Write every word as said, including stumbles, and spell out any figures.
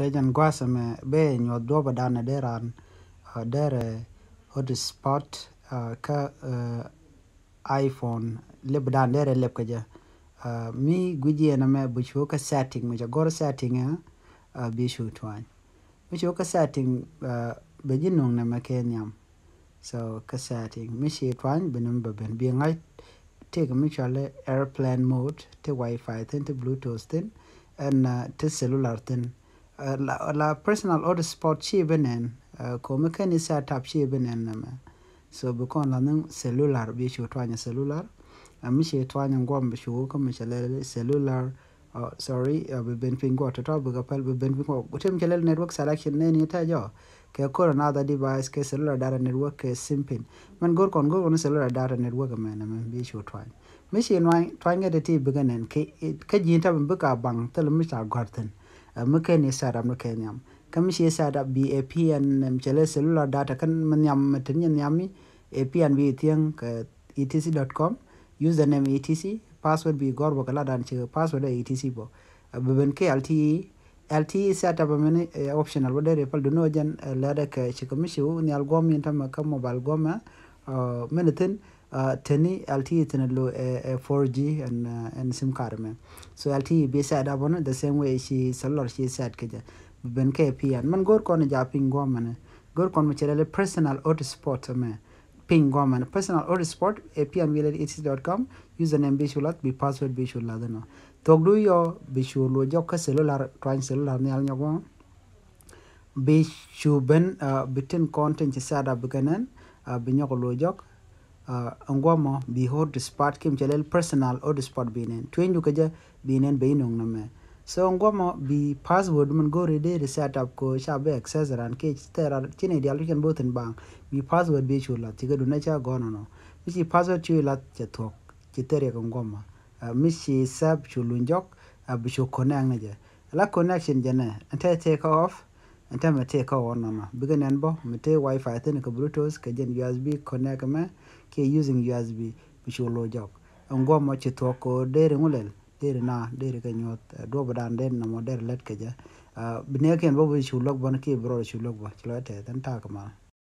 Kɛ jɛn gua̱a̱th ɛmɛ bɛ nyuɔth duɔ̱ɔ̱p ɛ dan ɛ dee raan, uh, derɛ hotspot, uh, kä, uh, iPhone lip dan derɛ lip kɛ jɛ. Uh, mi gui̱c yɛn ɛmɛ bi cu kä setting, mi ca gɔr setting ɛ, uh, bi cu tuany. Mi cu kä setting, uh, bɛ ji̱ nuŋ nɛmɛ kɛ nhiam. So kä setting mi ci tuany bi nɛmɛ bɛ ben bi ŋa̱c tik mi cɔl i̱ airplane mode, ti wifi thin, ti bluetooth thin, ɛn, uh, ti cellular thin. Uh, la, la personal hotspot ci bi nɛn, uh, komi kɛn i̱ setup ci bi nɛn nɛmɛ. So bi kɔn la niŋ cellular bi cu tuany cellular. Uh, mi ci tuany ŋuɔm bi cu kä mi cɛ lɛl cellular. Oh, sorry, uh, bi ben piny guɔ tɔtɔ bi kɛ pɛl bi ben piny guɔ. Tim cɛ lɛl network selection nɛn i̱ tɛ jɔ. Kɛ call another device, kɛ cellular data network, kɛ simpin. Mɛn go̱r kɔn go̱r kɔn cellular data network mɛn mɛn bi cu tuany. Mi ci nuany tuany ŋɛ ti ti bikɛ nɛn kɛ, kɛ ji̱n tabin bikɛ a baŋ thil mi ca gɔr thin. Uh, mi kɛn i̱ setup mi kɛ nhiam. Kä mi ci setup bi A P N nɛm cɛ lɛ cellular data kɛn mi nhiam mi tin nyɛ nhiam mi A P N bi thiɛŋ kɛ E T C dot com, username E T C, password bi gɔr bä kɛ la dan ci password E T C bä. Uh, bi ben kɛ L T E, L T E setup mɛn, eh, optional bä deri pal duno jɛn, eh, lɛdɛ kɛ ci kɛ mi ci wu nhial guɔm in tamɛ kä mobile guɔm, eh, uh, mɛn thin, uh, teni L T E thin lo, eh, eh, four G and, uh, and sim card mɛ. So L T E bi setup on the same way ci cellular ci set kɛ jɛ. Bi ben kɛ P N. Mɛn go̱r kɔn ja piny guɔm mɛn. Go̱r kɔn mi cɛ lɛ personal hotspot mɛ. Piny guɔmɛn personal hotspot, A P N village E T C dot com, username bi cu lath, bi password bi cu lath inɔ. Thok du yɔ bi cu luɔ jɔk kä cellular, tuany cellular nhial nyɔk wä. Bi cu ben, uh, bi tin kɔn tin ci setup bi kɛ nɛn, uh, bi nyɔk luɔ jɔk. Uh, ɛn guɔmɔ bi hotspot kim cɛ lɛl personal hotspot bi nɛn. Tueny du kɛ jɛ bi nɛn bɛ inɔŋ nɛmɛ. So ɛn guɔmɔ bi password min go̱ri dee di setup ko ca bi access ran kɛ ci thɛr ran ci ni dial ci kɛn bo̱thin baŋ. Bi password bi cu lath ci kɛ dun na ca gɔn nɔ. Mi ci password cu lath cɛ thuɔk ci thɛr yɛ kɛ guɔmɔ. Uh, mi ci sap cu luny jɔk, uh, bi cu connect ni jɛ. La connection jɛ nɛ ɛn tɛ take off, ɛn tɛ mɛ take off nɔ nɔ. Bikɛ nɛn bɔ mi te wifi thin kɛ bluetooth kɛ jɛn U S B connect mɛ kɛ using U S B bi cu luny jɔk. Ɛn guɔmɔ ci thuɔk ko deri ŋulɛl. Deri na, deri kɛ nyuɔth, eh, duɔp dan deri nɔmɔ deri lɛt kɛ jɛ. Ah, bi nɛɛkiɛn bä bi cu luɔk bä ni ki bi rɔɔd cu luɔk bä. Ci lɔ tɛth, ɛn ta̱a̱ kɛ ma.